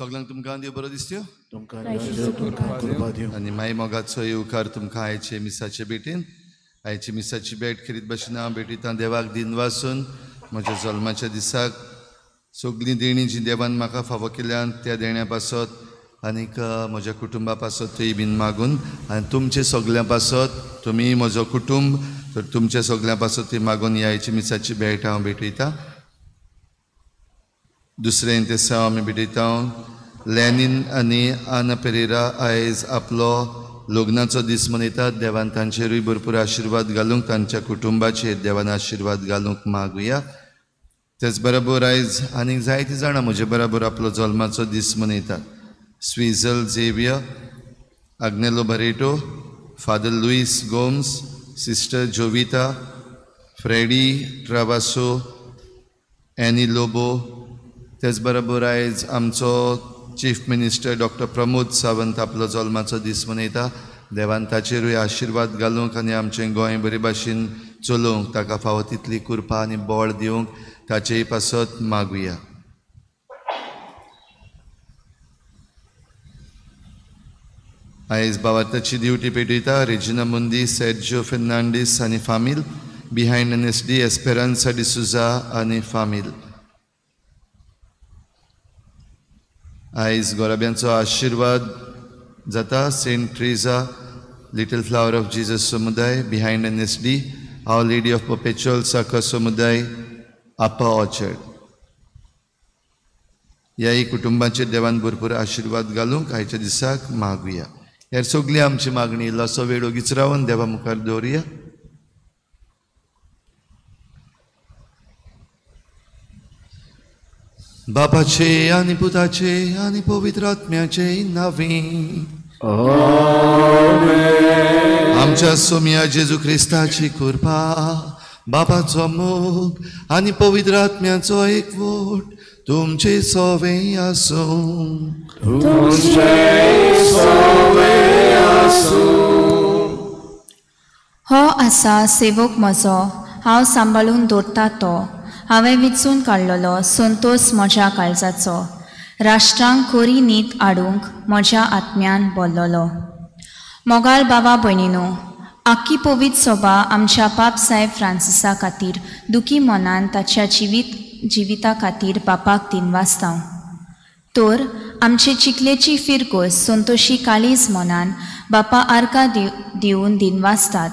सगळ्यांक तुमकां देव बरो दिसत्यो तुमकां आनी माई मोगाचो येवकार तुमकां आयचे मिसाचे भेटीन. आयची मिसाची भेट खेरीत भाशेन हांव भेटयतां देवाक दिनवासून म्हज्या जल्माच्या दिसाक सगळीं देणीं जी देवान म्हाका फावो केल्यान त्या देण्या पासत आनीक म्हज्या कुटुंबा पासतूय बीन मागून आनी तुमचे सगल्यां पासत तुमी म्हजो कुटुंब तर तुमच्या सगल्यां पासतूय मागून ह्या आयची मिसाची भेट हांव भेटयतां. दुसरें तेसांव आमी भेटयता लॅनीन आनी आना पेरेरा आयज आपलो लग्नाचो दीस मनयतात. देवान तांचेरूय भरपूर आशिर्वाद घालूंक, तांच्या कुटुंबाचेर देवान आशिर्वाद घालूंक मागुया. तेच बरोबर आयज आनीक जायतीं जाणां म्हजे बरोबर आपलो जल्माचो दीस मनयतात. Swizel Xavier, Agnelo Barreto, Father Luis Gomes, Sister Jovita, Freddy Travasso, Annie Lobo. तेच बरोबर आयज आमचो chief minister doctor Pramod Sawant आपलो जल्माचो दीस मनयता. देवान ताचेरूय आशिर्वाद घालूंक आनी आमचें गोंय बरे भाशेन चलोवंक ताका फावो तितली कृपा आनी बळ दिवंक ताचेय पासत मागुया. आयज बावार्थाची दिवटी पेटयता रेजिना मुंदी, सेर्जियो फेर्नांडीस आनी फामील, बिहायंड NSD Esperanza D'Souza आनी फामील. आयज गोराब्यांचो आशिर्वाद जाता Saint Teresa, Little Flower of Jesus समुदाय, behind NSD, Our Lady of Perpetual Succour समुदाय, आपा ऑर्चर्ड. ह्याय कुटुंबाचेर देवान भरपूर आशिर्वाद घालूंक आयच्या दिसाक मागुया. ह्या सगळी आमची मागणी इल्लोसो वेळ ओगीच रावन देवा मुखार दवरुया. बापाचे आनी पुताचे आनी पवित्र आत्म्याचे नांवे आमच्या सोम्या जेजू क्रिस्ताची कृपा, बापाचो मोग आनी पवित्र आत्म्याचो एकवट तुमचे सोवे आसूं. हो आसा सेवक म्हजो, हांव सांबाळून दवरता तो, हांवें विचून काडलेलो संतोस म्हज्या काळजाचो, राष्ट्रांक खरी नीत हाडूंक म्हज्या आत्म्यान बोल्लोलो. मोगाळ बाबा भयणीनो, आख्खी पवित्र सभा आमच्या पाप साहेब फ्रांसिसा खातीर दुखी मनान ताच्या जिविता खातीर बापाक दिनवासता. तर आमचे चिखलेची फिरकोस संतोशी काळीज मनान बापा आर्का दिवन दिनवासतात.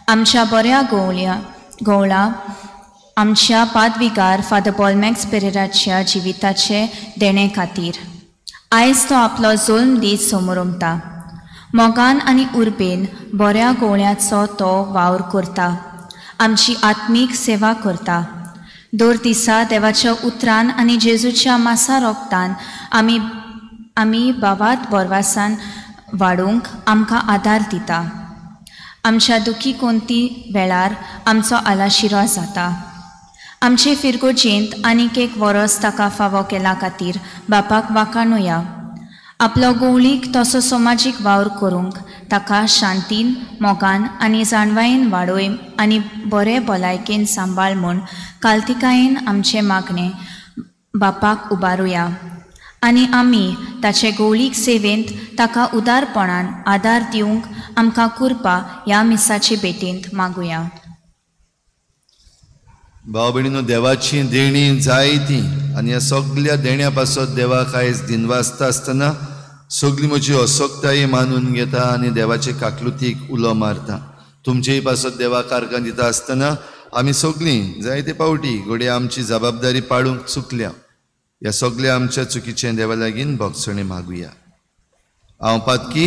आमच्या बऱ्या गवळा आमच्या पादविगार फादर बॉलमॅक्स पेरेराच्या जिविताचे देणे खातीर आयज तो आपलो जल्म दीस समरमता. मोगान आनी उर्बेन बऱ्या गवळ्याचो तो वावर करता, आमची आत्मीक सेवा करता. दर दिसा देवाच्या उतरान आनी जेजूच्या मासा रोगतान आमी बावात बोरवासान वाडूंक आमकां आदार दिता. आमच्या दुखी कोणती वेळार आमचो आलाशिरो जाता. आमचे फिरगोजेंत आनीक एक वरस ताका फावो केला खातीर बापाक वाखाणुया. आपलो गोवळीक तसो समाजीक वावर करूंक ताका शांतीन, मोगान आनी जाणवायेन वाडोय आनी बरे भलायकेन सांबाळ म्हूण कालतिकायेन आमचें मागणें बापाक उबारुया आनी आमी ताचे गोवळीक सेवेंत ताका उदारपणान आदार दिवंक आमकां कृपा ह्या मिसाचे भेटेंत मागुया. भाव भयणीनो, देवाची देणी जायती आनी ह्या सगल्या देण्या पासत देवाक आयज दिनवासता आसतना सगली म्हजी असक्ताय मानून घेता आनी देवाचे काकलुतीक उलो मारता. तुमचेय पासत देवाक आर्गां दिता आसतना आमी सगळीं जायते पावटी घडये आमची जबाबदारी पाळूंक चुकल्या. ह्या सगल्या आमच्या चुकीचें देवा लागीं भोगसणें मागुया. हांव पातकी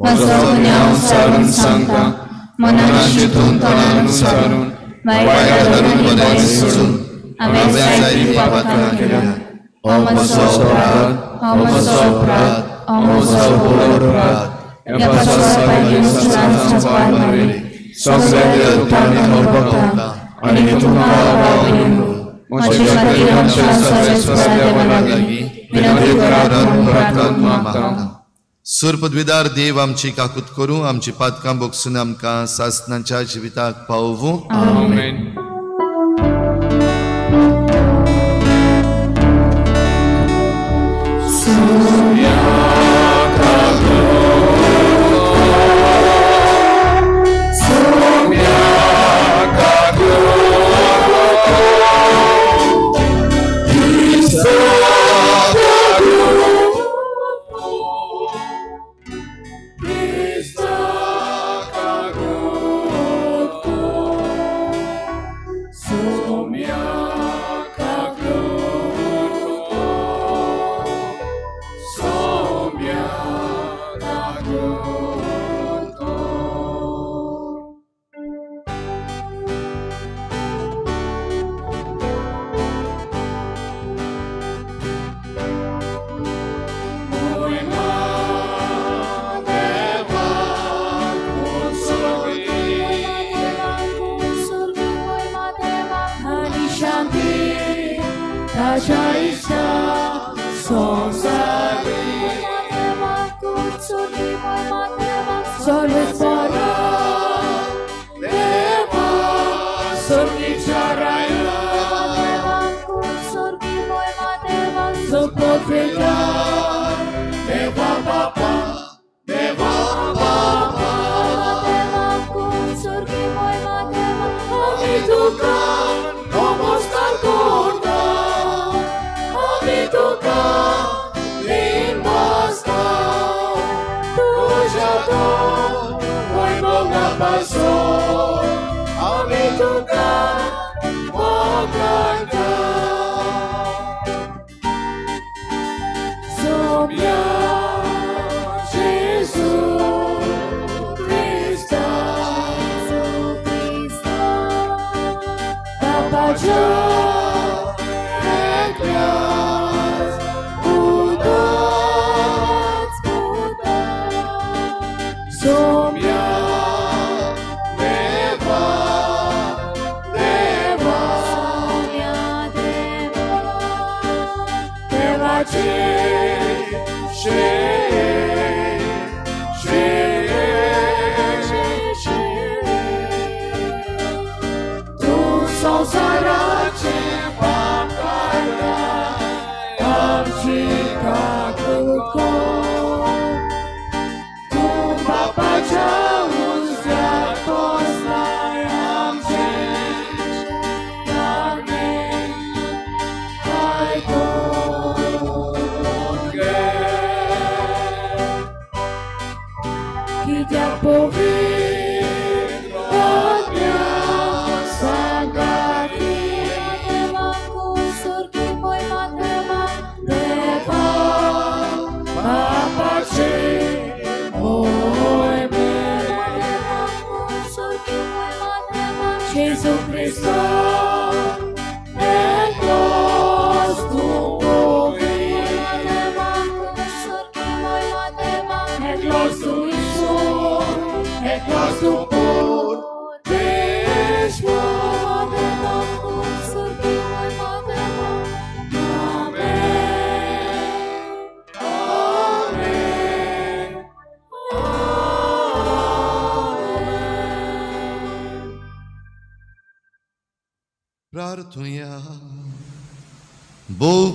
म्हजो गुन्यांव सारून सांगता, मनान चिंतून तणान सारून वायट धरून बरें सोडून हांवें जायतीं पातकां केल्यांत. हो म्हजो अपराध, हो म्हजो अपराध, हो म्हजो व्हड अपराध. ह्या पासत सगळ्या मारली सगळ्या देवतांनी भोगता आनी तुमकां भाव म्हजे खातीर आमच्या सर्वेस्पर देवा लागीं विनंती करात म्हूण प्रार्थना मागता. सुरपदवीदार देव आमची काकूत करूं, आमची पातकां भोगसून आमकां सासणाच्या जिविताक पावोवूं. आमेन.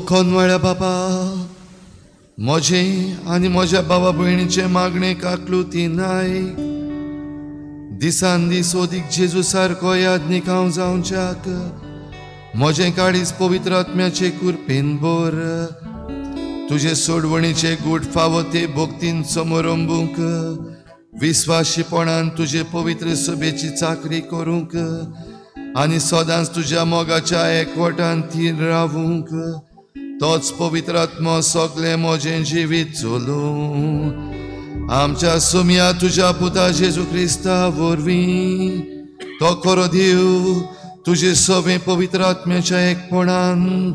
कोनवाळ्या बाबा म्हजें आनी म्हज्या बाबा भयणीचें मागणें काकलुती नायक दिसान दीस ओदीक जेजू सारको यादनीक हांव जावच्याक म्हजें काळीज पवित्र आत्म्याचे कुरपेन भर तुजे सोडवणीचे गूट फावो ते भक्तीन समरंबूंक विस्वाशीपणान तुजे पवित्र सभेची चाकरी करूंक आनी सदांच तुज्या मोगाच्या एकवटान थीर रावूंक तोच पवित्र आत्मो सगळें म्हजें जिवीत चलोवं आमच्या सुमया तुज्या पुता जेजू क्रिस्ता वरवीं तो खरो देव तुजे सगळें पवित्र आत्म्याच्या एकपणान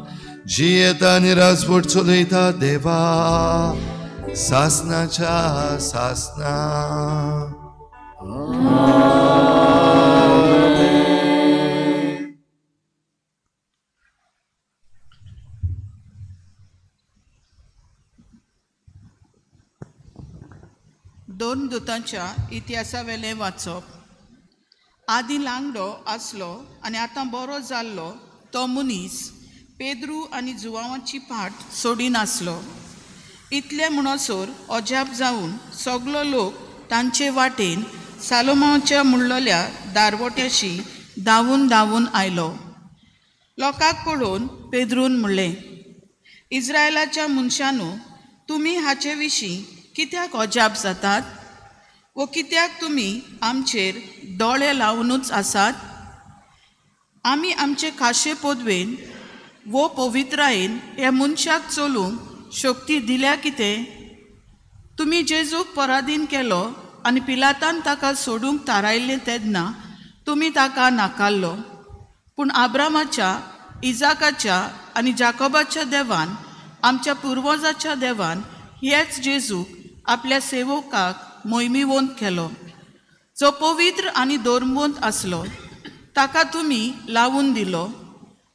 जियेता आनी राजवट चलयता देवा सासनाच्या सासना. दोन दुतांच्या इतिहासावेलें वाचप. आदी लांगडो आसलो आनी आतां बरो जाल्लो तो मनीस पेद्रू आनी जुवांवाची पाट सोडिनासलो. इतले म्हणसर अजाप जावन सगलो लोक तांचे वाटेन सालोमाच्या मुडलोल्या दारवट्याशी धांवून धांवून आयलो. लोकांक पळोवन पेद्रून म्हणलें, इस्रायलाच्या मनशांनो, तुमी हाचे विशीं कित्याक अजाप जातात वो कित्याक तुमी आमचेर दोळे लावनूच आसात? आमी आमचे खाशे पदवेन वो पवित्रायेन ह्या मनशाक चलूंक शक्ती दिल्या कितें? तुमी जेजूक पराधीन केलो आनी पिलातान ताका सोडूंक थारायल्लें तेन्ना तुमी ताका नाकारलो. पूण आब्रामाच्या, इजाकाच्या आनी जाकोबाच्या देवान, आमच्या पुर्वजाच्या देवान हेच जेजूक आपल्या सेवकाक मोहिमीवंत केलो, जो पवित्र आनी धर्मवंत आसलो. ताका तुमी लावून दिलो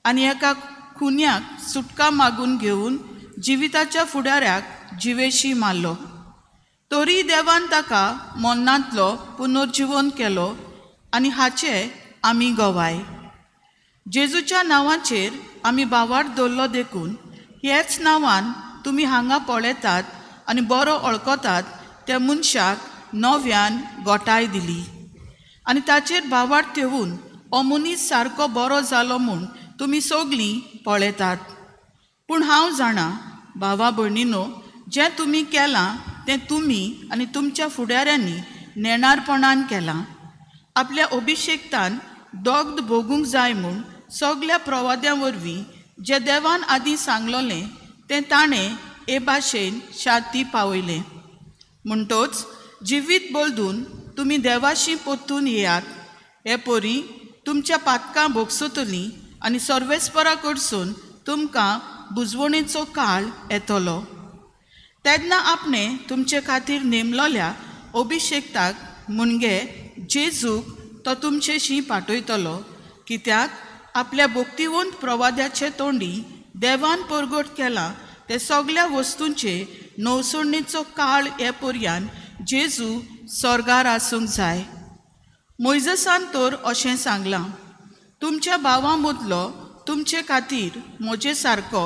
आनी एका खुन्याक सुटका मागून घेवन जिविताच्या फुडाऱ्याक जिवेशी मारलो. तरी देवान ताका मरणांतलो पुनर्जिवन केलो आनी हाचे आमी गवाय. जेजूच्या नांवाचेर आमी भावार्थ दवरलो देखून ह्याच नांवान तुमी हांगा पळयतात आनी बरो वळखतात त्या मनशाक नव्यान गोठाय दिली आनी ताचेर भावार्थ ठेवून हो मनीस सारको बरो जालो म्हूण तुमी सगलीं पळयतात. पूण हांव जाणा भावा भयणीनो, जें तुमी केलां तें तुमी आनी तुमच्या फुडाऱ्यांनी नेणारपणान केलां. आपल्या अभिशेक्तान दोग्ध भोगूंक जाय म्हूण सगल्या प्रवाद्यां वरवीं जें देवान आदीं सांगलोलें तें ताणें हे भाशेन शांती पावयलें. म्हणटोच जिवीत बदलून तुमी देवाशी परतून येयात, हे परी तुमच्या पातकां भोगसतलीं आनी सर्वेस्परा कडसून तुमकां बुजवणेचो काळ येतलो. तेन्ना आपणें तुमचे खातीर नेमलोल्या अभिशेक्ताक म्हणजे जेजूक तो तुमचेशी पाठयतलो, कित्याक आपल्या भक्तिवंत प्रवाद्याचे तोंडी देवान परगट केला ते सगल्या वस्तूंचे नवसणेचो काळ हे पर्यान जेजू स्वर्गार आसूंक जाय. मोयजसान तर अशें सांगलां, तुमच्या भावां मदलो तुमचे खातीर म्हजे सारको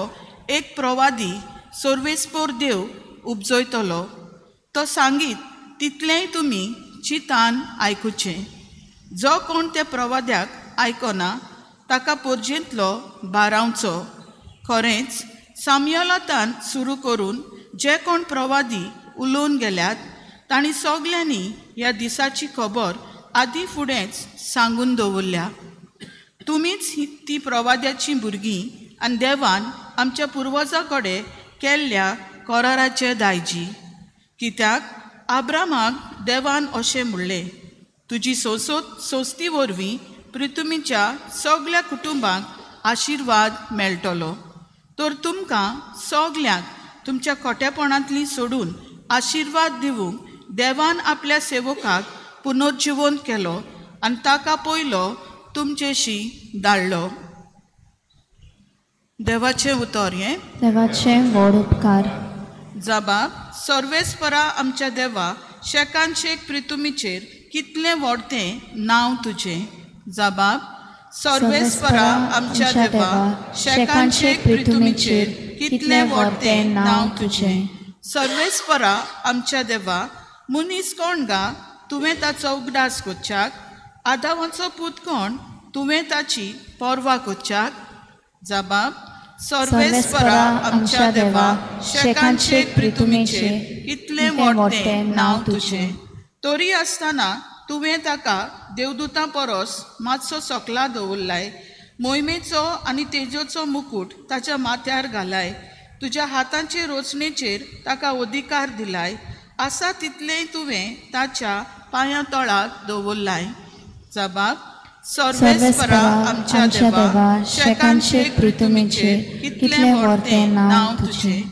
एक प्रवादी सर्वेस्पोर देव उपजयतलो, तो सांगीत तितलेंय तुमी चिंतान आयकुचें. जो कोण त्या प्रवाद्याक आयकना ताका पोरजेंतलो भारावचो. खरेंच सामयलातान सुरू करून जे कोण प्रवादी उलोवन गेल्यात तांणी सगल्यांनी ह्या दिसाची खबर आदीं फुडेंच सांगून दवरल्या. तुमीच ती प्रवाद्याचीं भुरगीं आनी देवान आमच्या पुर्वजां कडेन केल्ल्या कराराचे दायजी. कित्याक आब्रामाक देवान अशें म्हणलें, तुजी सोस्ती वरवीं पृथ्वीच्या सगल्या कुटुंबांक आशिर्वाद मेळटलो. तर तुमकां सगल्यांक तुमच्या खोटेपणांतली सोडून आशिर्वाद दिवंक देवान आपल्या सेवकाक पुनर्जिवन केलो आनी ताका पयलो तुमचेशी धाडलो. देवाचें उतर हें. देवाचें व्हड उपकार. जबाब सर्वेस्परा आमच्या देवा, शेकान शेक पृथ्वीचेर कितलें व्हड तें नांव तुजें. जबाब सर्वेस्परा आमच्या देवा, शेकान शेक पृथ्वीचेर कितलें व्हड तें नांव तुजें. सर्वेस्परा आमच्या देवा, मनीस कोण गा तुवें ताचो उगडास करच्याक, आदावाचो पूत कोण तुवें ताची पर्वा करच्याक. जबाब सर्वेस्परा आमच्या देवा, शेकान शेक पृथ्वीचेर कितलें व्हड तें नांव तुजें. तरी आसतना तुवें ताका देवदूतां परस मातसो सकला दवरलाय, मोहिमेचो आनी तेजोचो मुकूट ताच्या माथ्यार घालाय, तुज्या हाताचे रोचणेचेर ताका अधिकार दिलाय, आसा तितलेंय तुवें ताच्या पांयां तळाक दवरलाय. जबाब सर्वेस्परा आमच्या देवा, शेकान शेक पृथ्वीचेर कितलें व्हड तें नांव तुजें.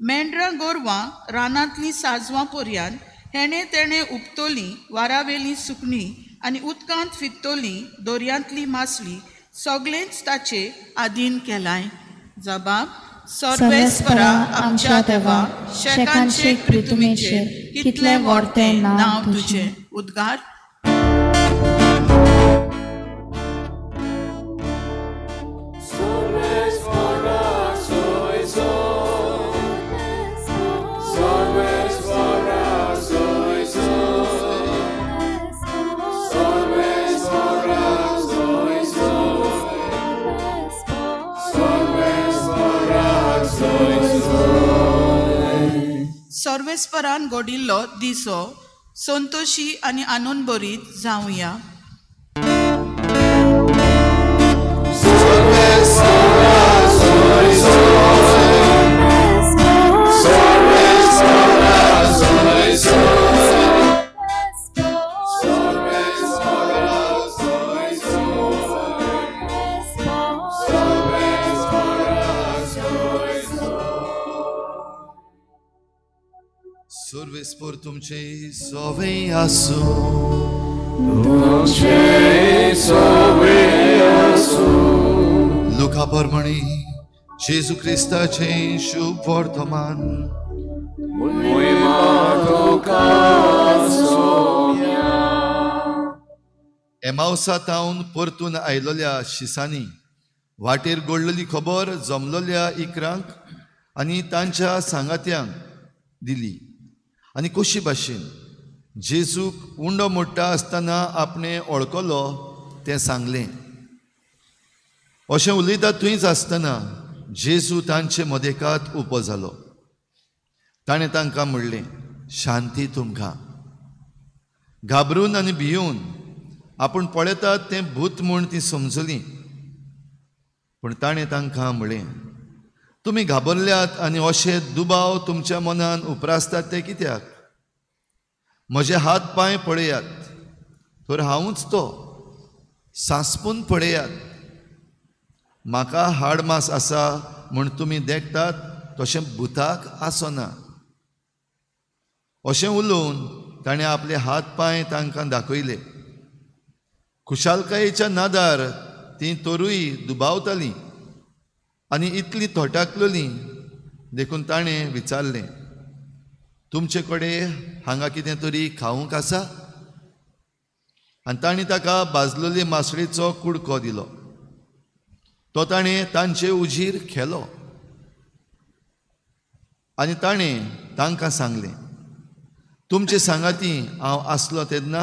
मेंढरां गोरवां रानांतलीं साजवां पर्यान हेणें तेणें उपतोलीं वारावेलीं सुकणीं आनी उदकांत फिरतोलीं दर्यांतली मासली सगळेंच ताचे आदीन केलाय. जबाब सर्वेस्परा आमच्या देवा, शेकान शेक पृथ्वीचेर कितलें व्हड तें नांव तुजें. उद्गार. सर्वेस्परान घडिल्लो दिसो संतोशी आनी आनंदभरीत जावया. सर्वेस्पर तुमचे सोवे आसूं. तुमचे सोवे आसूं. लुका प्रमाणे जेजू क्रिस्ताचें शुभ वर्तमान. महिमा तुका सोम्या. एमावसा तावन परतून आयलोल्या शिसांनी वाटेर गोडलेली खबर जमलोल्या इकरांक आनी तांच्या सांगात्यांक दिली आनी कशी भाशेन जेजूक उंडो मोडटा आसतना आपणें ओळखलो तें सांगलें. अशें उलयता थंयच आसतना जेजू तांचे मदेकात उबो जालो. ताणें तांकां म्हणलें, शांती तुमकां. घाबरून आनी भियोवन आपूण पळयतात तें भूत म्हूण ती समजली. पूण ताणें तांकां म्हणलें, तुमी घाबरल्यात आनी अशे दुबाव तुमच्या मनान उप्रासतात ते कित्याक? म्हजे हात पांय पळयात, तर हांवूच तो. सांसपून पळयात, म्हाका हाडमास आसा म्हूण तुमी देखतात तशें भुताक आसना. अशें उलोवन ताणें आपले हात पांय तांकां दाखयले. खुशालकायेच्या नादार तीं तरूय दुबावतालीं आनी इतली थोटाकलोली देखून ताणें विचारलें, तुमचे कडेन हांगा कितें तरी खावंक आसा? आनी ताणें ताका भाजलेली मासळेचो कुडको दिलो. तो ताणें तांचे उजीर खेलो आनी ताणें तांकां सांगलें, तुमचे सांगाती हांव आसलो तेन्ना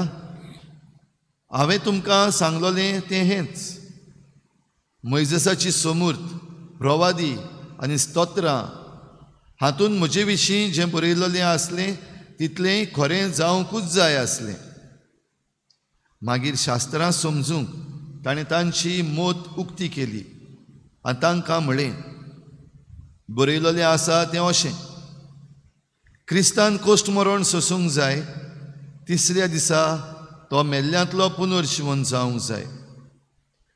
हांवें तुमकां सांगलोलें तें हेंच. मोयजेसाची सोमूर्त, प्रवादी आनी स्तोत्रां हातूंत म्हजे विशीं जें बरयलेलें आसलें तितलें खरें जावंकूच जाय आसलें. मागीर शास्त्रां समजूंक ताणें तांची मोत उक्ती केली आनी तांकां म्हळें, बरयलेलें आसा तें अशें, क्रिस्तान कोश्ट मरण सोसूंक जाय, तिसऱ्या दिसा तो मेल्ल्यांतलो पुनर्जिवन जावंक जाय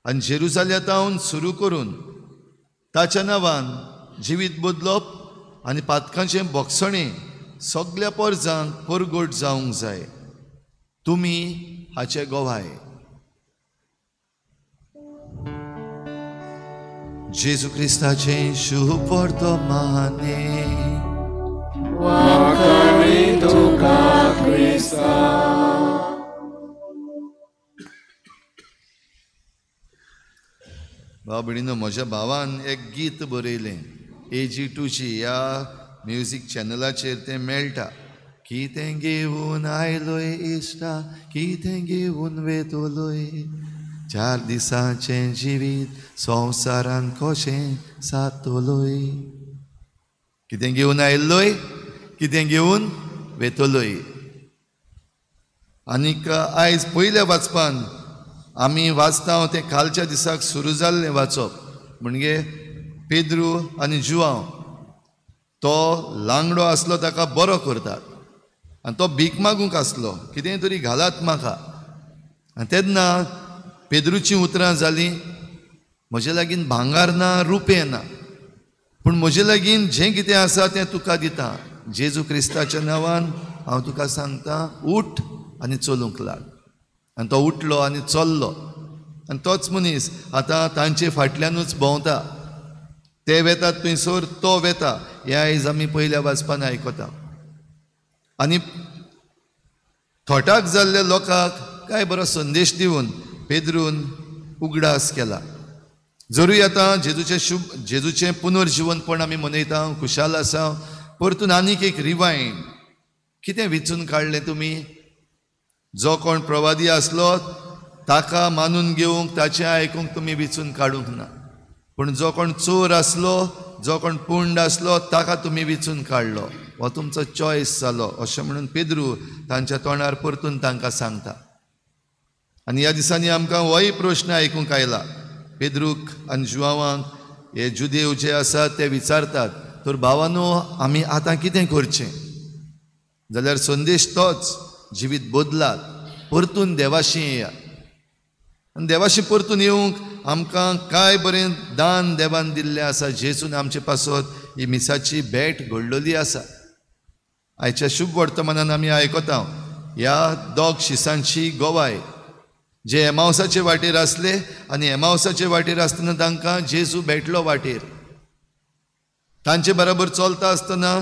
आनी जेरुजाल्यांतावन सुरू करून ताच्या नांवान जिवीत बदलप आनी पातकांचें बोगसणें सगल्या पोरजांक परगट जावंक जाय. तुमी हाचे गोवाय. जेजू क्रिस्ताचें शुभ वर्तमाने. वाखाणी तुका क्रिस्ता. भाव भयणीनो, म्हज्या भावान एक गीत बरयलें AG2G ह्या म्युजीक चॅनलाचेर तें मेळटा. कितें घेवन आयलोय इश्टा, कितें घेवन वेतलोय, चार दिसांचें जिवीत संवसारान कशें सातलोय. कितें घेवन आयलोय, कितें घेवन वेतलोय. आनीक आयज पयल्या वाचपान आमी वाचता तें कालच्या दिसाक सुरू जाल्लें वाचप म्हणजे पेद्रू आनी जुआंव. तो लांगडो आसलो ताका बरो करतात आनी तो भीक मागूंक आसलो, कितेंय तरी घालात म्हाका. आनी तेन्ना पेद्रूचीं उतरां जालीं, म्हजे लागीं भांगार ना, रुपें ना, पूण म्हजे लागीं जें कितें आसा तें तुका दिता. जेजू क्रिस्ताच्या नांवान हांव तुका सांगता, उठ आनी चलूंक लाग. आनी तो उठलो आनी चल्लो. आनी तोच मनीस आतां तांचे फाटल्यानूच भोंवता. ते वेतात थंयसर तो वेता. हें आयज आमी पयल्या वाचपान आयकता. आनी थोटाक जाल्ल्या लोकांक काय बरो संदेश दिवन पेद्रून उगडास केला. जरूय आतां जेजूचें पुनर्जिवनपण आमी मनयता, खुशाल आसा. परतून आनीक एक रिवायंड, कितें विचून काडलें तुमी? जो कोण प्रवादी आसलो ताका मानून घेवंक, ताचें आयकूंक तुमी विचून काडूंक ना. पूण जो कोण चोर आसलो, जो कोण पुंड आसलो ताका तुमी विचून काडलो. हो तुमचो चॉयस जालो अशें म्हणून पेद्रू तांच्या तोंडार परतून तांकां सांगता. आनी ह्या दिसांनी आमकां होय प्रश्न आयकूंक आयला. पेद्रूक आनी जुवांक हे जुदेव जे आसात ते विचारतात, तर भावानो आमी आतां कितें करचें? जाल्यार संदेश तोच, जिवीत बदलात, परतून देवाशी येयात. आनी देवाशी परतून येवंक आमकां कांय बरें दान देवान दिल्लें आसा. जेजून आमचे पासत ही मिसाची भेट घडलेली आसा. आयच्या शुभ वर्तमानान आमी आयकता ह्या दोग शिसांची गोवाय जे एमावसाचे वाटेर आसले आनी एमावसाचे वाटेर आसतना तांकां जेजू भेटलो वाटेर. तांचे बराबर चलता आसतना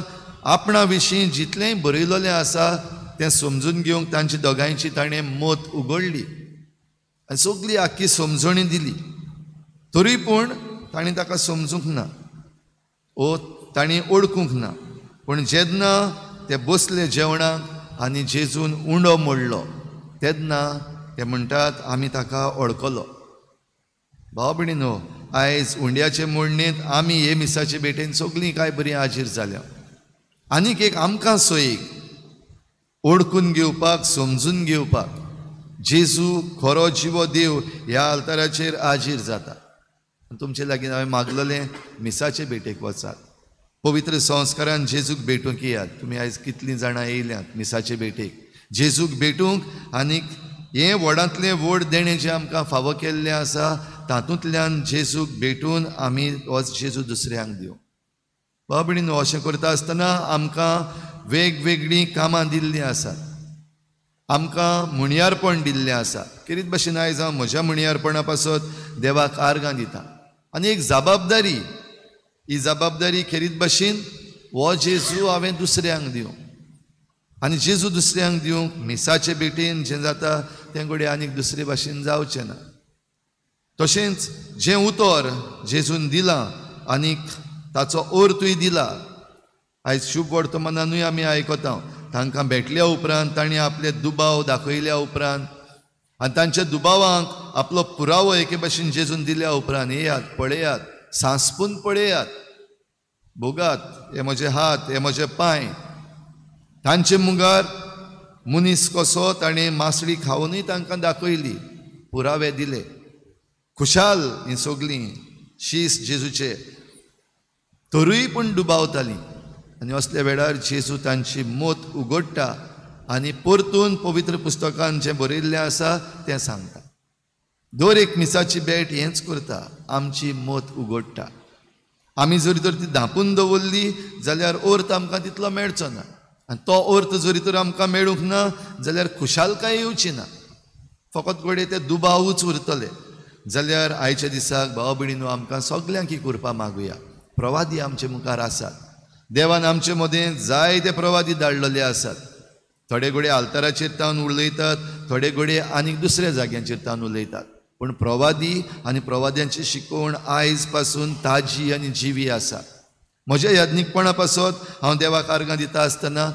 आपणा विशीं जितलेंय बरयलेलें आसा तें समजून घेवंक तांची दोगांयची ताणें मत उगडली आनी सगली आख्खी समजणी दिली. तरी पूण ताणें ताका समजूंक ना ओ ताणें ओळखूंक ना. पूण जेन्ना ते बसले जेवणाक आनी जेजून उंडो मोडलो तेन्ना ते म्हणटात आमी ताका ओळखलो. भाव भयणीनो, आयज उंड्याचे मोडणेंत आमी हे मिसाचे भेटेन सगळीं कांय बरीं हाजीर जाल्या. आनीक एक आमकां सोयीक ओळखून घेवपाक, समजून घेवपाक जेजू खरो जिवो देव ह्या आल्ताराचेर हाजीर जाता. तुमचे लागीं हांवें मागलेलें मिसाचे भेटेक वचात, पवित्र संस्कारान जेजूक भेटूंक येयात. तुमी आयज कितलीं जाणां येयल्यात मिसाचे भेटेक जेजूक भेटूंक. आनीक हें व्हडांतलें व्हड देणें जें आमकां फावो केल्लें आसा तातूंतल्यान जेजूक भेटून आमी होच जेजू दुसऱ्यांक दिवं. भाव भयणीनो, अशें करता आसतना आमकां वेगवेगळीं कामां दिल्लीं आसात, आमकां म्हणयारपण दिल्लें आसा. खेरीत भाशेन आयज हांव म्हज्या म्हणयारपणा पासत देवाक आर्गां दिता आनी एक जबाबदारी, ही जबाबदारी खेरीत भाशेन हो जेजू हांवें दुसऱ्यांक दिवं. आनी जेजू दुसऱ्यांक दिवंक मिसाचे भेटेन जें जाता तें घडये आनीक दुसरे भाशेन जावचें ना. तशेंच जें उतर जेजून दिलां आनीक ताचो अर्थूय दिला. आयज शुभ वर्तमानानूय आमी आयकता तांकां भेटल्या उपरांत तांणी आपले दुबाव दाखयल्या उपरांत आनी तांच्या दुबावांक आपलो पुरावो एके भाशेन जेजून दिल्या उपरांत येयात, पळयात, सांसपून पळयात, भोगात, हे म्हजे हात, हे म्हजे पांय. तांचे मुखार मनीस कसो ताणें मासळी खावनूय तांकां दाखयली, पुरावे दिले. खुशाल हीं सगळीं शीस जेजूचे, तरूय पूण दुबावतालीं. आनी असल्या वेळार जेजू तांची मत उगडटा आनी परतून पवित्र पुस्तकान जें बरयल्लें आसा तें सांगता. दर एक मिसाची भेट हेंच करता, आमची मत उगडटा. आमी जरी तर ती धांपून दवरली जाल्यार अर्थ आमकां तितलो मेळचो ना आनी तो अर्थ जरी तर आमकां मेळूंक ना जाल्यार खुशालकाय येवची ना, फकत घडये ते दुबावूच उरतले. जाल्यार आयच्या दिसाक भाव भयणीनो आमकां सगल्यांक ही कृपा मागुया. प्रवादी आमचे मुखार आसात, देवान आमचे मदें जायते प्रवादी धाडलेले आसात. थोडे घडये आल्ताराचेर तावन उलयतात, थोडे घडये आनीक दुसऱ्या जाग्यांचेर तावन उलयतात, पूण प्रवादी आनी प्रवाद्यांची शिकवण आयज पासून ताजी आनी जिवी आसा. म्हज्या याज्ञिकपणा पासत हांव देवाक आर्गां दिता आसतना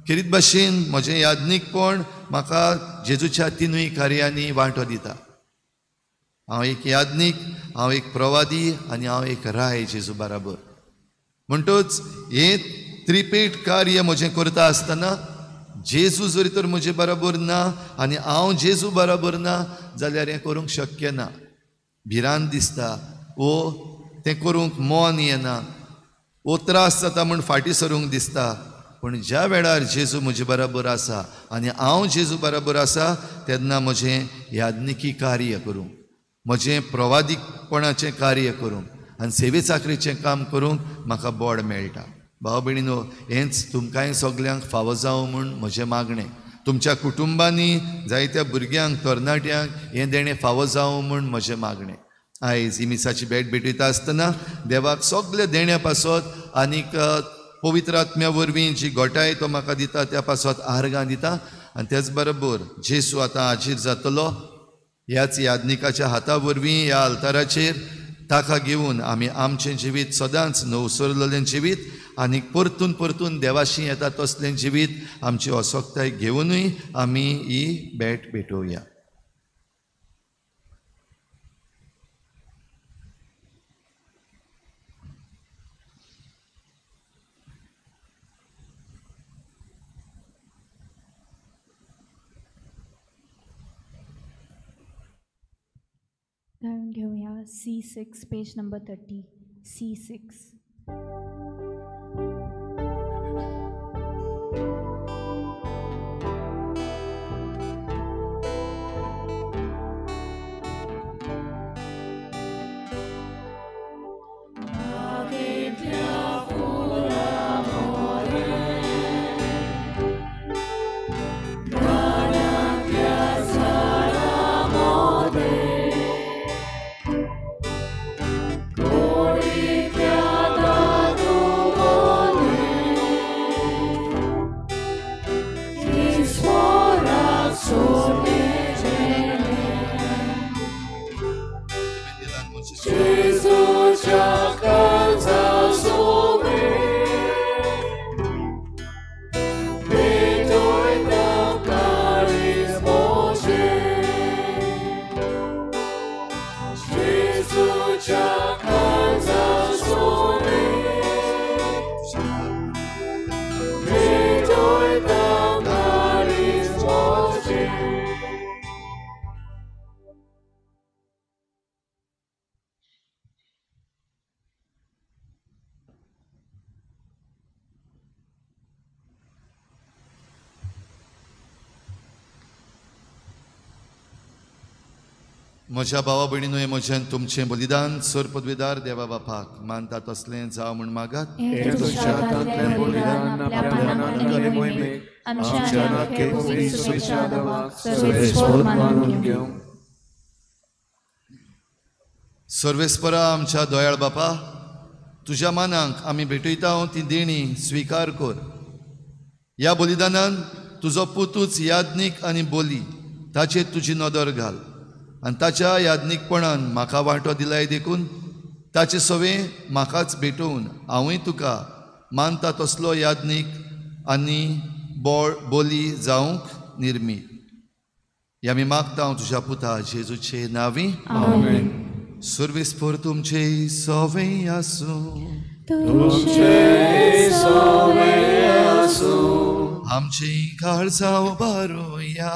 खेरीत भाशेन म्हजें याज्ञिकपण म्हाका जेजूच्या तिनूय कार्यांनी वांटो दिता. हांव एक याज्ञीक, हांव एक प्रवादी आनी हांव एक राय जेजू बराबर. म्हणटच हें त्रिपेट कार्य म्हजें करता आसतना जेजू जरी तर म्हजे बराबर ना आनी हांव जेजू बराबर ना जाल्यार हें करूंक शक्य ना. भिरांत दिसता वो तें करूंक मन येना वो त्रास जाता म्हूण फाटीं सरूंक दिसता. पूण ज्या वेळार जेजू म्हजे बराबर आसा आनी हांव जेजू बराबर आसा तेन्ना म्हजें याज्ञिकी कार्य करूंक, म्हजें प्रवादीपणाचें कार्य करूंक आनी सेवे चाकरीचें काम करूंक म्हाका बोड मेळटा. भाव भयणीनो, हेंच तुमकांय सगल्यांक फावो जावं म्हूण म्हजें मागणें. तुमच्या कुटुंबांनी जायत्या भुरग्यांक, तरणाट्यांक हें देणें फावो जावं म्हूण म्हजें मागणें. आयज ही मिसाची भेट भेटयता आसतना देवाक सगल्या देण्या पासत आनीक पवित्र आत्म्या वरवीं जी घटाय तो म्हाका दिता त्या पासत आर्गां दिता. आनी तेच बरोबर जेजू आतां हाजीर जातलो ह्याच याज्ञिकाच्या हाता वरवीं ह्या आल्ताराचेर ताका घेवन आमी आमचें जिवीत सदांच नवसरलेलें जिवीत आनी परतून परतून देवाशी येता तसलें जिवीत आमची असक्ताय घेवनूय आमी ही भेट भेटोवया. गावन घेवया C6 page number 30 C6. म्हज्या भावा भयणीनो, हें म्हजें तुमचें बलिदान सर पदवीदार देवा बापाक मानता तसलें जावं म्हूण मागात. सर्वेस्परा आमच्या दयाळ बापा, तुज्या मानाक आमी भेटयता ती देणी स्विकार कर. ह्या बलिदानान तुजो पुतूच याज्ञीक आनी बोली ताचेर तुजी नदर घाल आनी ताच्या याज्ञीकपणान म्हाका वांटो दिलाय देखून ताचे सवें म्हाकाच भेटोवन हांवूय तुका मानता तसलो याज्ञीक आनी बोली जावंक निर्मी. ह्या आमी मागता हांव तुज्या पुता जेजूचे नांवी. सर्वेस्पर तुमचे सवें आसूं. आमचे काळजां उबारुया.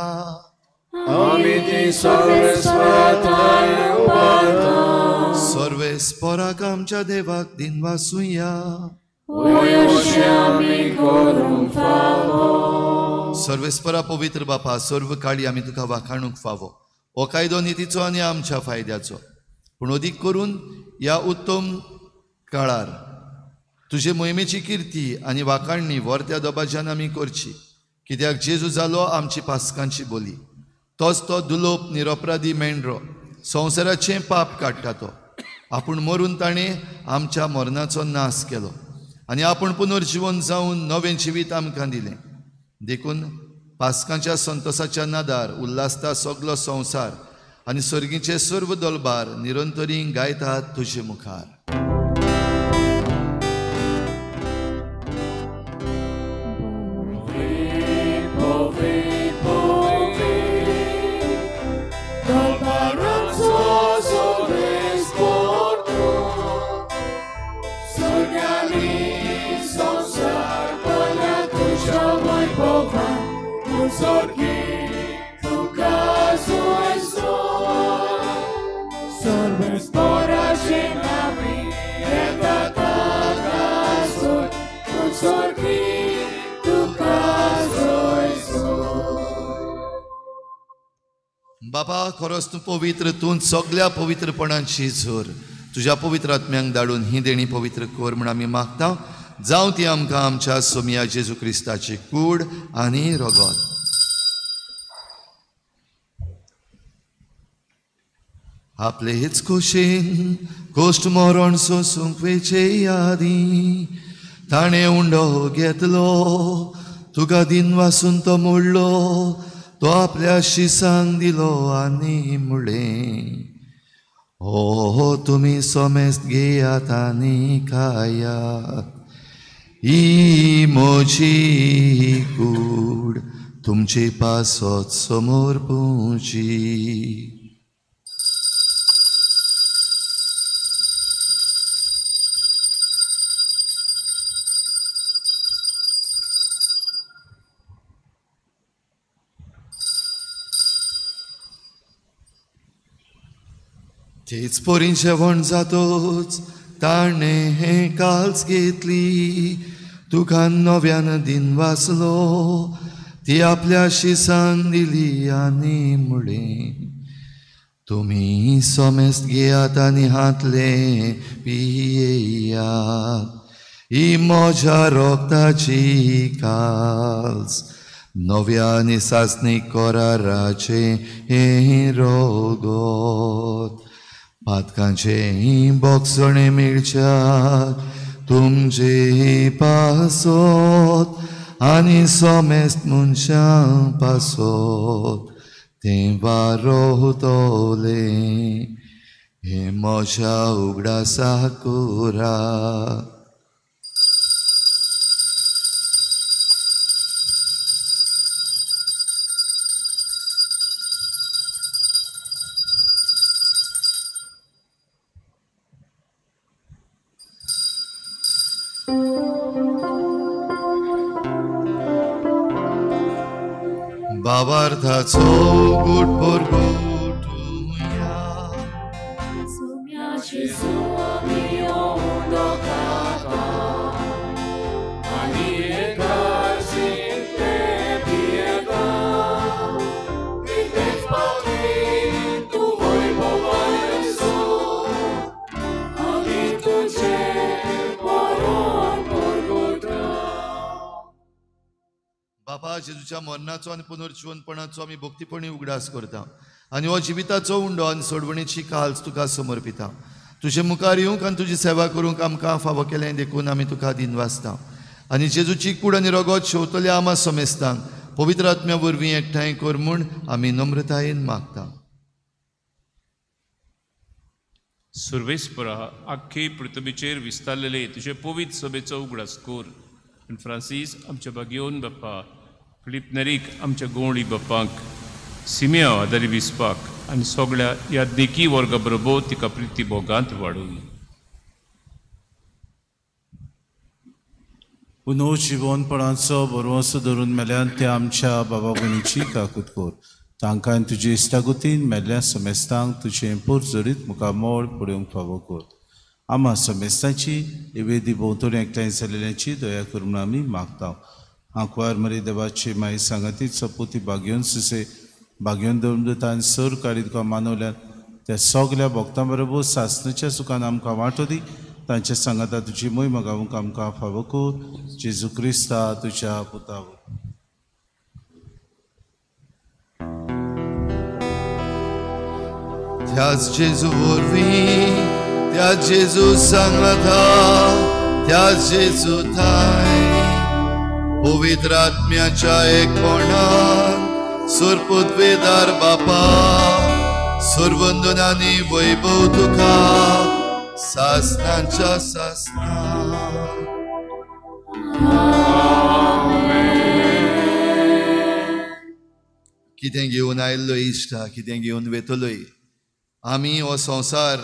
सर्वेस्पराक आमच्या देवाक दिनवासुया. सर्वेस्परा पवित्र बापा, सर्व काळी आमी तुका वाखाणूंक फावो. हो कायदो नितीचो आनी आमच्या फायद्याचो, पूण अदीक करून ह्या उत्तम काळार तुजे मोहिमेची किर्ती आनी वाखाणणी वर्त्या दबाज्यान आमी करची. कित्याक जेजू जालो आमची पास्कांची बोली, तोच तो दुलोप निरपराधी मेंढरो संवसाराचें पाप काडटा. तो आपूण मरून ताणें आमच्या मरणाचो नाश केलो आनी आपूण पुनर्जिवन जावन नवें जिवीत आमकां दिलें. देखून पास्कांच्या संतोसाच्या नादार उल्हासता सगलो संवसार आनी सर्गीचे सर्व दलबार निरंतरी गायतात तुजे मुखार. बाबा, खरोच तूं पवित्र, तूं सगल्या पवित्रपणाची झर. तुज्या पवित्र आत्म्यांक धाडून ही देणी पवित्र कर म्हूण आमी मागता. जावं ती आमकां आमच्या सोमिया जेजू क्रिस्ताची कूड आनी रगत. आपलेच खोशेन कोश्ट मरण सोसूंक वेचे यादी ताणें उंडो घेतलो, तुका दिनवासून तो मोडलो, तो आपल्या शिसांक दिलो आनी म्हणलें, हो तुमी समेस्त घेयात आनी खायात, ही म्हजी कूड तुमचे पासत समोर पुची. तेच पोरीं जेवण जातोच ताणें हें काल्स घेतली, तुका नव्यान दिन वाचलो, ती आपल्या शिसान दिली आनी म्हळें, तुमी सोमेस्त घेयात आनी हातले पियेयात, ही म्हज्या रोगताची काल्स, नव्या आनी सासणीक कराराचें हें रोगोत, पातकांचें बोगसणें मेळच्याक तुमचे पासोत आनी सोमेस्त मनशां पासोत तें वारोतलें, हें म्हज्या उगडासा कुरा. भावार्थाचो गुट परगटुया, बापा जेजूच्या मरणाचो आनी पुनर्जिवनपणाचो आमी भक्तीपणी उगडास करता आनी हो जिविताचो उंडो आनी सोडवणेची काल्स तुका समर्पिता. तुजे मुखार येवंक आनी तुजी सेवा करूंक आमकां फावो केलें देखून आमी तुका दिनवासता आनी जेजूची कूड आनी रगत शेवतल्या आमा समेस्तांक पवित्र आत्म्या वरवीं एकठांय कर म्हूण आमी नम्रतायेन मागता. सुर्वेस्परा आख्खे पृथ्वीचेर विस्तारलेले तुजे पवित्र सभेचो उगडास कर आनी फ्रांसीस आमच्या बागेवन बाप्पा, फिलीप नेरीक आमच्या गोवणी बाप्पांक, सिमिया आदारी विस्पाक आनी सगळ्या याज्ञिकी वर्गा बरोबर तिका प्रिती भोगांत वाडून. पुनव जिवनपणाचो भरवंसो धरून मेल्यान त्या आमच्या बाबा भयणीची काकूत कर, तांकां तुजे इश्टागतीन मेल्ल्या समेस्तांक तुजें पोरजोरीत मुखार मोळ पळोवंक फावो कर. आमा समेस्तांची वेदी भोंवतणी एकठांय जाल्ल्याची दया कर म्हूण आमी मागता. आंकवार मरी देवाची माई सांगाती सपुती बागेवन सुसे बागेवन धर्मदूतान सर काडी तुका मानवल्यात त्या सगल्या भक्तां बरोबर सासणाच्या सुखान आमकां वांटो दी, तांच्या सांगाता तुजी मोहिमा गावूंक आमकां फावो कर. जेजू क्रिस्ता तुज्या पुता. त्याच जेजू वरवीं, त्याच जेजू सांगाता, त्याच जेजू थांय पवित्र आत्म्याच्या एकपणान सुरपुतवेदार बापा सुरवंदनानी वैभव तुका सासनाच्या सासना. कितें घेवन आयिल्लो इश्टा, कितें घेवन वेतलोय. आमी हो संवसार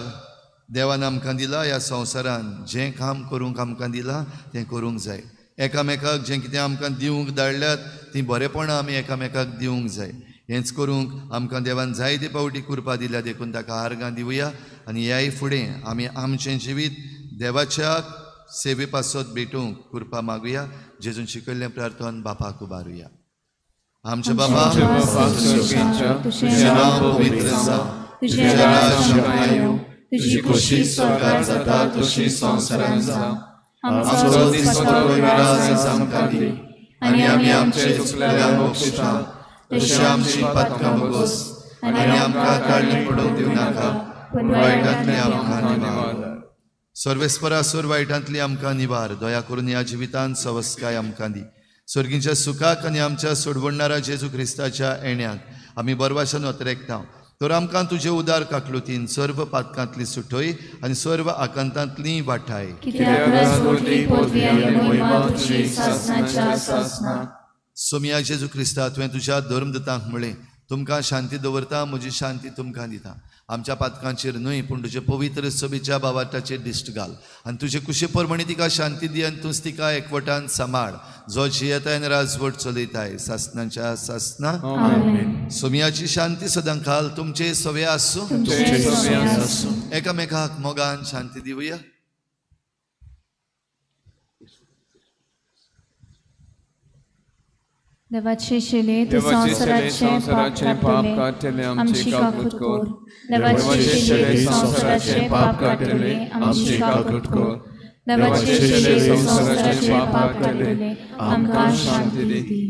देवान आमकां दिला, ह्या संवसारान जें काम करूंक आमकां दिलां तें करूंक जाय. एकामेकाक जें कितें आमकां दिवंक धाडल्यात तीं बरेपणां आमी एकामेकाक दिवंक जाय. हेंच करूंक आमकां देवान जायते पावटी कृपा दिल्या देखून ताका आर्गां दिवया आनी ह्याय फुडें आमी आमचें जिवीत देवाच्या सेवे पासत भेटूंक कृपा मागुया. जेजून शिकयल्लें प्रार्थन बापाक उबारुया. आमच्या बाबा, तुजें नांव पवित्र जावं, तुजें राज्य येवं, तुजी खोशी स्वर्गार जाता तशी संवसारांत जावं. आमचो दिसपट्टो वेव्हार आयज आमकां दी आनी आमी आमचे चुकलेल्यांक बक्षिता तशी आमची पातकां भोगोस आनी आमकां काडणी पडूंक दिवं नाका, पूण वायटांतली आमकां निवार. सर्वेस्परा सोर वायटांतली आमकां निवार, दया करून ह्या जिवितांत सवस्काय आमकां दी. स्वर्गीच्या सुखाक आनी आमच्या सोडवणणारा जेजू क्रिस्ताच्या येण्याक आमी बरवासान अतरेकता. तर आमकां तुजे उदार काकलुतीन सर्व पातकांतली सुटय आनी सर्व आकांतांतली वाठाय. सोमिया जेजू क्रिस्ता, तुवें तुज्या धर्मदूतांक म्हळें, तुमकां शांती दवरता, म्हजी शांती तुमकां दिता. आमच्या पातकांचेर न्हय पूण तुजे पवित्र सभेच्या बाबाटाचेर दिश्ट घाल आनी तुजे कुशे प्रमाणे तिका शांती दी आनी तूंच तिका एकवटान सांबाळ, जो जियेताय आनी राजवट चलयताय सासनाच्या सासना. सोमियाची शांती सदां खाल तुमचे सवे आसूं. एकामेकाक मोगान शांती दिवया. देवाचे शिले तूं संवसाराचें पाप काडटले आमची काकूत कर. देवाचे शिले संवसाराचें पाप काडटले आमची काकूत कर. देवाचे शिले संवसाराचें पाप काडटले आमकां शांती दी.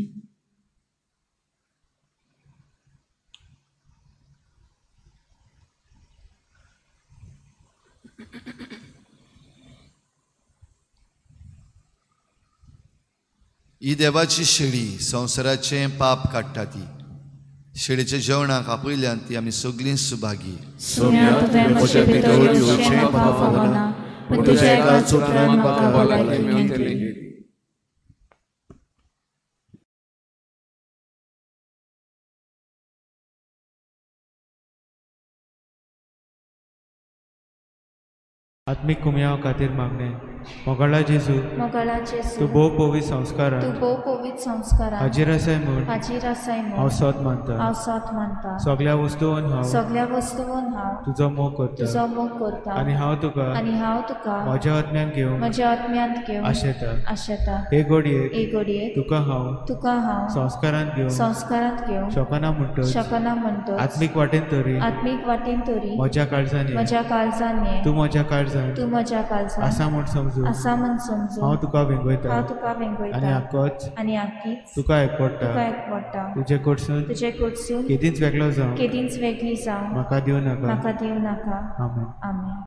ही देवाची शेळी संवसाराचें पाप काडटा ती शेळीच्या जेवणाक आपयल्यान ती आमी सगळीं सुभागी. आत्मीक कुमयाव खातीर मागणें. मोगाळा जेजू, तूं भोव पवित्र संस्कारांत हाजीर आसाय म्हूण हांव सोद मानता. सगळ्या वस्तूंत हांव तुजो मोग करता आनी हांव तुका म्हज्या आत्म्यांत घेवंक आशेता. हे घडयेक तुका हांव संस्कारांत घेवंक शकना म्हणटच आत्मीक वाटेन तरी म्हज्या काळजान ये, तूं म्हज्या काळजान आसा म्हूण समजू हांव तुका वेंगयता आनी आक्कीच तुका एकवटा. तुजे कडसून केदींच वेगळो जावं म्हाका दिवं नाका. आमेन. आमेन.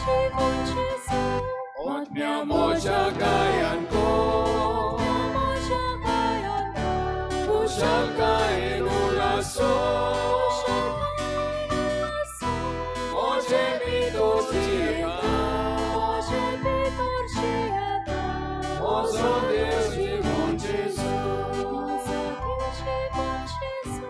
जिवन जेजू. आत्म्या म्हज्या गायान को, म्हज्या गायान को, खुशालकायेन उल्हासो, खुशालकायेन उल्हासो. म्हजे भितर जियेता, म्हजे भितर जियेता, म्हजो देव जिवन जेजू. म्हजो देव जिवन जेजू.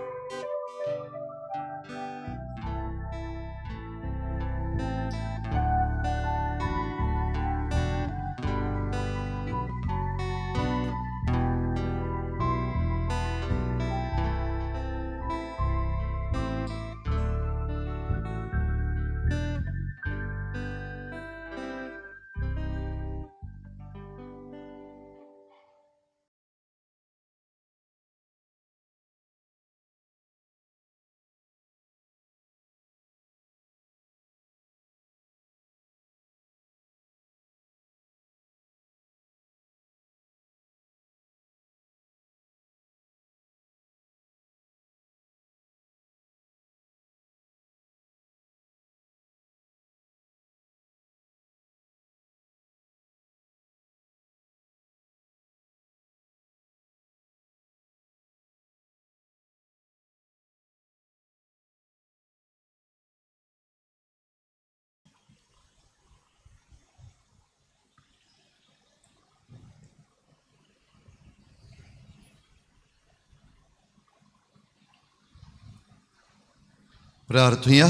प्रार्थुया.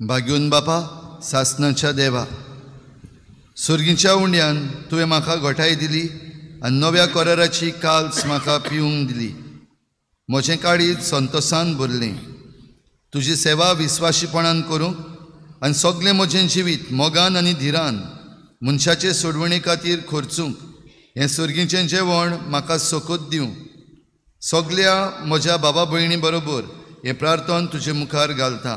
भाग्यून बापा, सासनाच्या देवा, सुर्गीच्या उंड्यान तुवें म्हाका घोटाय दिली आनी नव्या कोराराची काल्स म्हाका पिवंक दिली. म्हजें काळीज संतोसान भरलें. तुजी सेवा विस्वाशीपणान करूंक आनी सगळें म्हजें जिवीत मोगान आनी धिरान मनशाचे सोडवणे खातीर खर्चूंक हें सुर्गीचें जेवण म्हाका सोकोत दिवं. सगल्या म्हज्या बाबा भयणी बरोबर हें प्रार्थन तुजे मुखार घालता,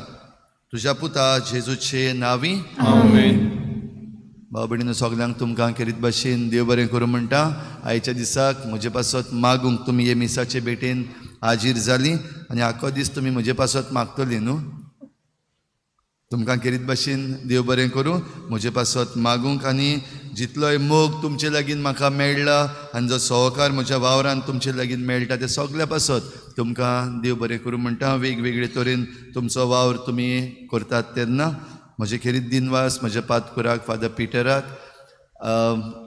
तुज्या पुता जेजूचे नांवी, आमेन. भाव भयणीनो, सगल्यांक तुमकां खेरीत भाशेन देव बरें करूं म्हणटा. आयच्या दिसाक म्हजे पासत मागूंक तुमी हे मिसाचे भेटेन हाजीर जालीं आनी आखो दीस तुमी म्हजे पासत मागतली न्हू. तुमकां खेरीत भाशेन देव बरें करूं म्हजे पासत मागूंक आनी जितलोय मोग तुमचे लागीं म्हाका मेळ्ळा आनी जो सहकार म्हज्या वावरान तुमचे लागीं मेळटा ते सगल्या पासत तुमकां देव बरें करूं म्हणटा. वेगवेगळे तरेन तुमचो वावर तुमी करतात तेन्ना म्हजे खेरीत दिनवास म्हज्या पातकुराक फादर पिटराक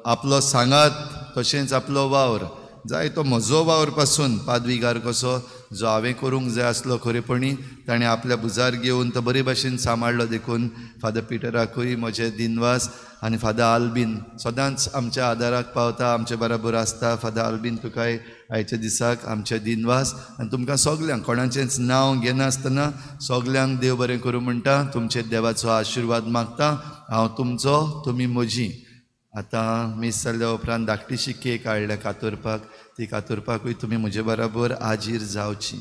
आपलो सांगात तशेंच आपलो वावर जाय तो म्हजो वावर पासून पादविगार कसो जो हांवें करूंक जाय आसलो खरेपणी ताणें आपल्या भुजार घेवन तो बरे भाशेन सांबाळ्ळो. देखून फादर पिटराकूय म्हजे दिनवास. आनी फादर आल्बीन सदांच आमच्या आदाराक पावता, आमचे बराबर आसता. फादर आल्बीन, तुकाय आयच्या दिसाक आमचे दिनवास. आनी तुमकां सगल्यांक कोणाचेंच नांव घेनासतना सगल्यांक देव बरें करूं म्हणटा. तुमचे देवाचो आशिर्वाद मागता. हांव तुमचो, तुमी म्हजी. आतां मीस जाल्या उपरांत धाकटीशी केक हाडल्या कातरपाक, ती कातरपाकूय तुमी म्हजे बराबर हाजीर जावची.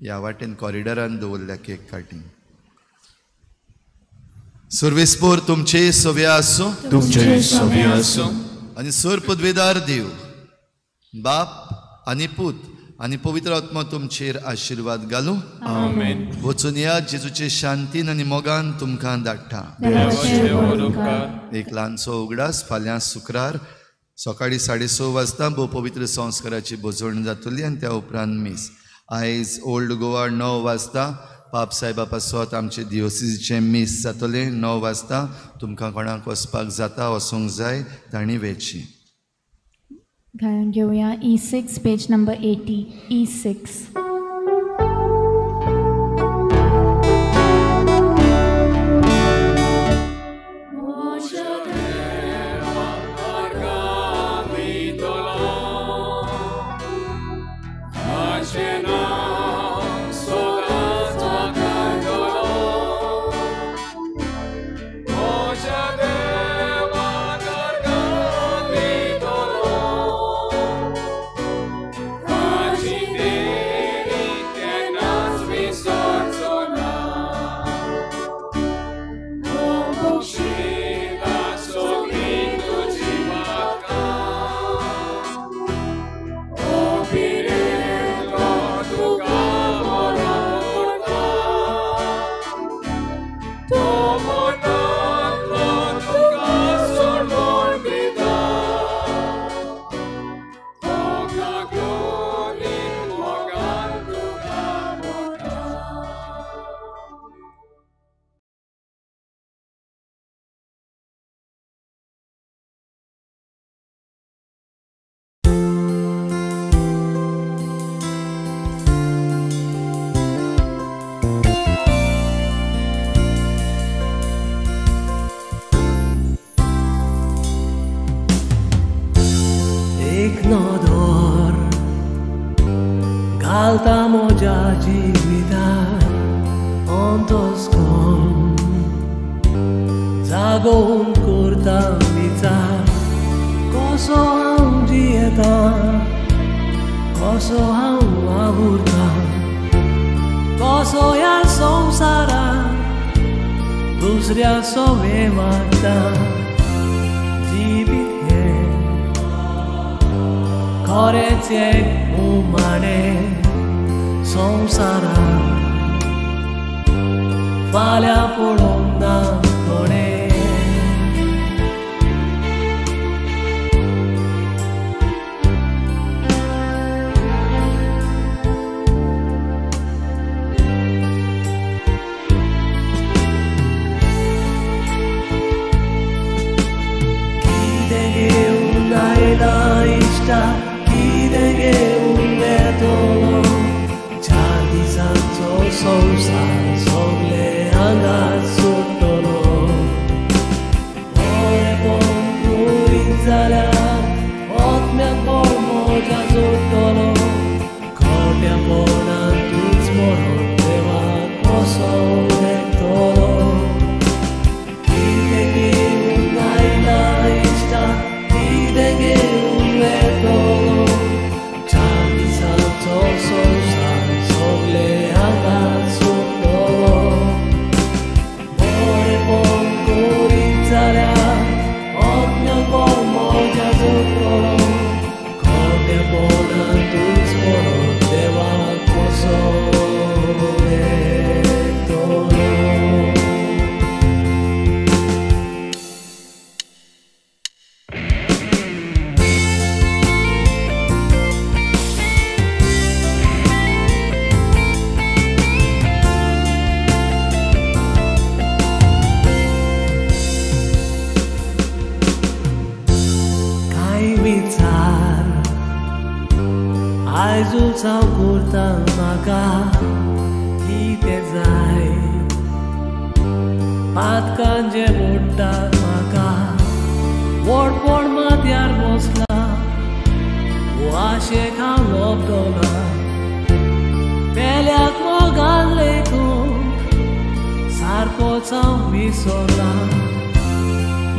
ह्या वाटेन कॉरिडॉरान दवरल्या केक काटी. सर्वेस्पोर तुमचे सव्या आसूं, तुमचे सव्या आसूं. आनी सर पदवेदार देव बाप आनी पूत आनी पवित्र आत्मा तुमचेर आशिर्वाद घालूं. आमेन. वचून या जेजूचे शांतीन आनी मोगान तुमकां धाडटा. एक ल्हानसो उगडास, फाल्यां शुक्रार सकाळीं 6:30 वाजता भोव पवित्र संस्काराची भोजवण जातली आनी त्या उपरांत मीस. आयज ओल्ड गोवा 9 वाजता पाप साहेबा पासत आमचे दियोसीचें मीस जातलें 9 वाजता. तुमकां कोणाक वचपाक जाता, वचूंक जाय तांणी वेची. गायन घेवया E6 page number 80. E6. Thank you. एक नदर घालता म्हज्या जिवितार अंतस्कर्ण जागोवन करता विचार कसो हांव जियेता कसो हांव वावुरता कसो ह्या संवसाराक दुसऱ्या सोवे वागता जिवीत हें खरेंच एक उमाणें संवसाराक फाल्यां पळोवंक ना कोणें. कितें घेवन आयला इश्टा कितें घेवन वेतलो चार दिसांचो संवसार सगळे हांगाच सोडटलो बरेपण करीत जाल्यार आत्म्याक बळ म्हज्या जोडटलो खोट्यापणांतूच मरोन देवाक कसो देखतलो कितें घेवन आयला इश्टा कितें घेवन वेतलो चार दिसांचो संवसार सगळे हांगाच सोडटलो बरेपण करीत जाल्यार आत्म्याक बळ म्हज्या जोडटलो खोट्यापणांतूच मरोन देवाक कसो देखतलो. कांय विचार आयजूच हांव करता म्हाका कितें जाय पातकान जें मोडटा म्हाका व्हडपण माथ्यार बसलां आशेक हांव लबदना पेल्याक मोगान लेखूंक सारकोच हांव विसरला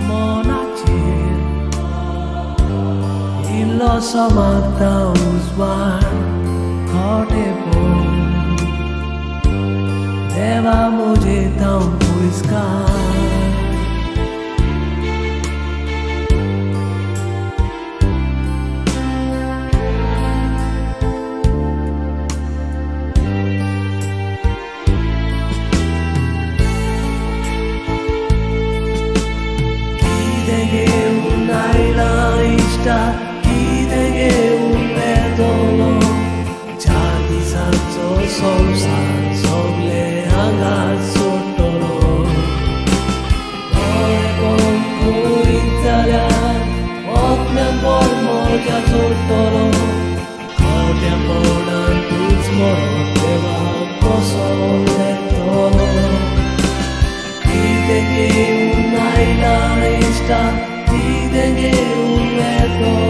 मनाचेर इल्लोसो मागता उजवाड खोटेपण देवा म्हजे तांव पयस काड. कितें घेवन आयला इश्टा कितें घेवन वेतलो चार दिसांचो संवसार सगळे हांगाच सोडटलो बरेपण करीत जाल्यार आत्म्याक बळ म्हज्या जोडटलो खोट्यापणांतूच मरोन देवाक कसो देखतलो कितें घेवन आयला इश्टा कितें घेवन वेतलो